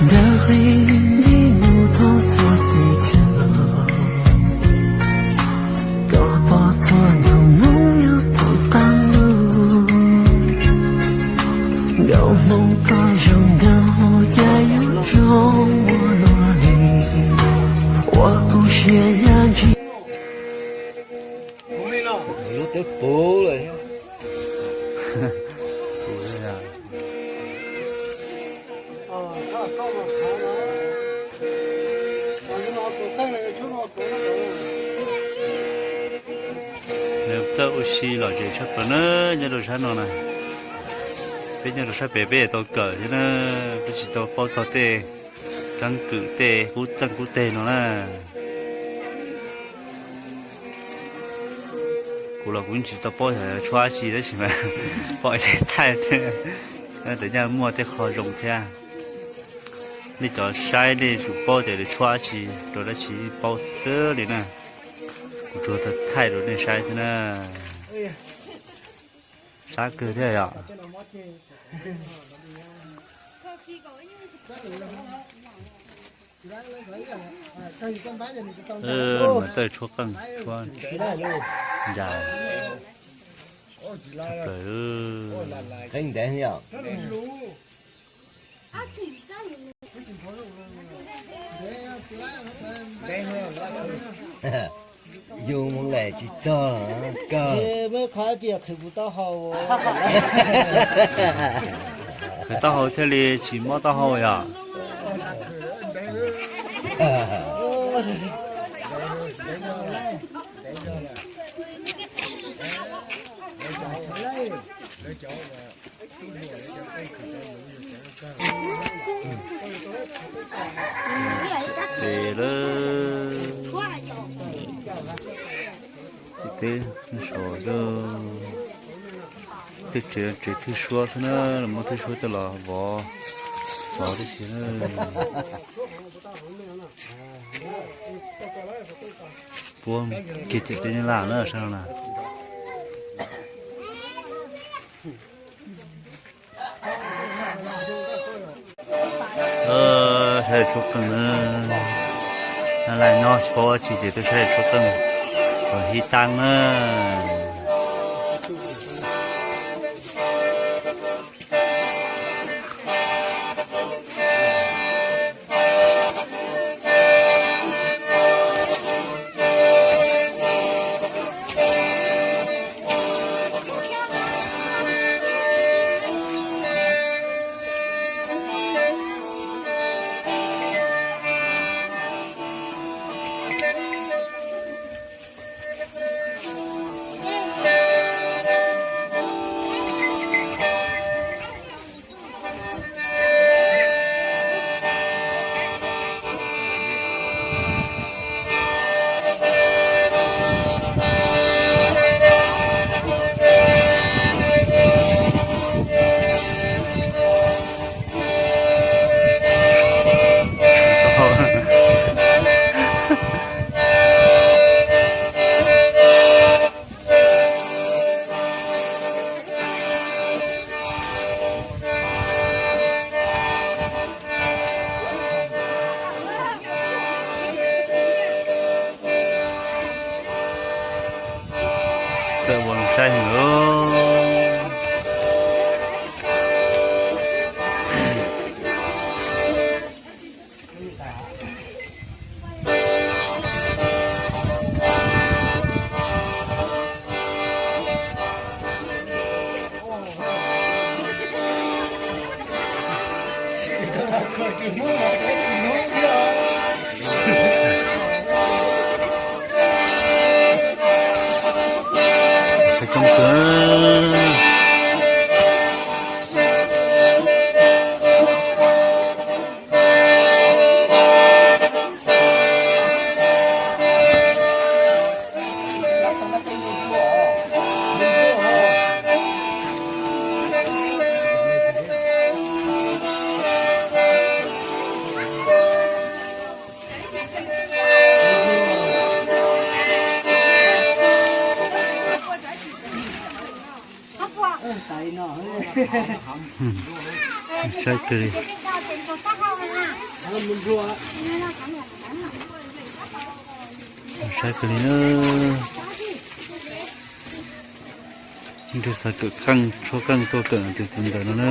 Ntawm qhib nti mus thoob txhua tes chaw, koj pom txhua ntu moo nyob tom qab lug. Nkauj Hmoob koj zoo nkauj cas yuav zoo ua luaj li, ua kuv siab ya ntshis. Lub twb puv lawm. Nws txawj ua si lom zem tshaj plaws na, nyob rau sab no na. Peb nyob rau sab pem peb yuav tau kawm thiab na, peb tsis tau paub txog tej keeb kwm tej qub txeeg qub teg no na. Kuv los kuv yeej tsis tau paub yog tshuab dab tsi tab sis mas pom ib teg thaij thiab, tawm nyaj muaj tej qho zoo thiab. Nej cov saib nej tsum paub tias lawv tshuab dab tsi rau dab tsi paub xwb li na. Kuv tsuas thaij rau nej saib xwb na. Sab kawg thiab yom. Mas tawj tshuab qeej tshuab ncas. Qeej ntev yom. Yus mus lawm tsis txog kawg. Qhwv taub hau thiaj li tsis mob taub hau yom. Ces lawm, ces teb saum tej tsev, tsev thwj suab xwb na, los muab thwj suab coj los vov, vov tib si na. Puab kiag ciam teb Nyab Laj na sab no na. Saib tshuab qeej na, Nyab Laj nyob tsis paub dab tsi ces tuaj saib tshuab qeej, kom hib tab na. Tawm ua zoo saib heev. Coob kawg. Saib kawg li. Saib kawg li na. Nrug xav kawm qeej, tshuab qeej tuaj kawm tus ntawm no na.